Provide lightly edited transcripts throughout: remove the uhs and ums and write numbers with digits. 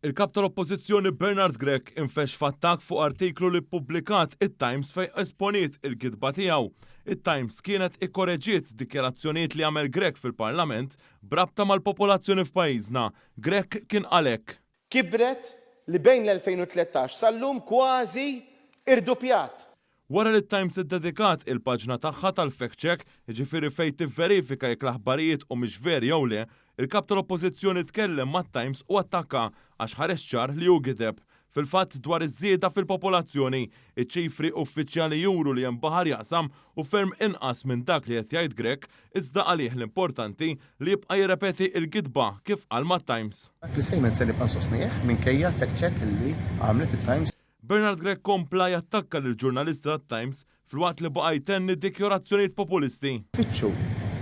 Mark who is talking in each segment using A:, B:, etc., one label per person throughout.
A: Il-Kap tal-Oppożizzjoni Bernard Grech infexx f'attakk fuq artiklu li ppubblikat it-Times fejn esponiet il-kitba tiegħu. It-Times kienet ikkoreġiet dikjarazzjonijiet li għamel Grech fil-Parlament b'rabta mal-popolazzjoni f'pajjiżna. Grech kien qal hekk.
B: Kibret li bejn l-2013 sal-lum kważi irdupjat.
A: Wara li t-Times iddedikat il-paġna tagħha tal-fact check, jiġifieri fejn tivverifika jekk l-aħbarijiet humiex veri jew le, il-Kap tal-Oppożizzjoni tkellem mat-Times u attakka għax ħareġ ċar li hu gideb. Fil-fatt dwar iż-żieda fil-popolazzjoni, iċ-ċifri uffiċjali juru li hemm baħar jaqsam u ferm inqas minn dak li qed jgħid Grech, iżda għalih l-importanti li jibqa' jirrepeti l-gidba kif qal mat-Times.
C: Dak l-istatement se nibqa' nsostnih minkejja l-fact check li għamlet it-Times.
A: Bernard Grech kompla jattakka lill-ġurnalisti tat-Times filwaqt li baqa' jtenni dikjorazzjonijiet populisti.
C: Tfittxu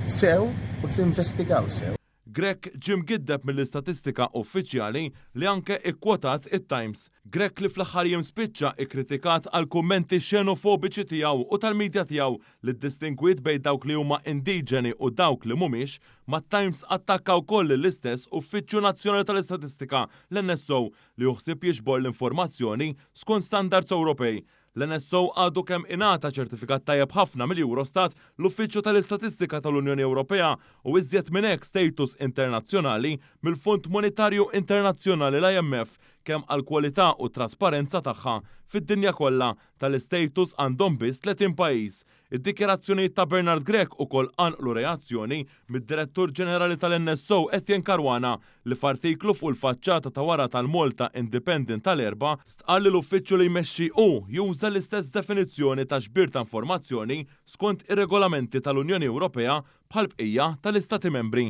C: sew u tinvestigaw sew.
A: Grech ġie mgiddeb mill-istatistika uffiċjali li anke ikkwotat it-Times. Grech li fl-aħħar jiem spiċċa ikkritikat għall-kummenti xenofobiċi tiegħu u tal-media tiegħu li ddistingwiet bejn dawk li huma indiġeni u dawk li mhumiex, mat-Times attakka wkoll lill-istess Uffiċċju Nazzjonali tal-Istatistika, l-NSO, li hu ħsieb jiġbor l-informazzjoni skont standards Ewropej. L-NSO għadu kemm ingħata ċertifikat tajjeb ħafna mill-Eurostat, l-Uffiċċju tal-Istatistika tal-Unjoni Ewropea, u iżjed minn hekk status internazzjonali mill-Fond Monetarju Internazzjonali, l-IMF, kemm għall-kwalità u t-trasparenza tagħha. Fid-dinja kollha, tali status għandhom biss 30 pajjiż. Id-dikjarazzjonijiet ta' Bernard Grech ukoll qanqlu reazzjoni mid-Direttur Ġenerali tal-NSO Etienne Caruana li f'artiklu fuq il-faċċata ta' wara tal-Malta Independent tal-Erbgħa stqarr li l-uffiċċju li jmexxi hu juża l-istess definizzjoni ta' xbir ta' informazzjoni skont ir-regolamenti tal-Unjoni Ewropea bħall-bqija tal-Istati Membri.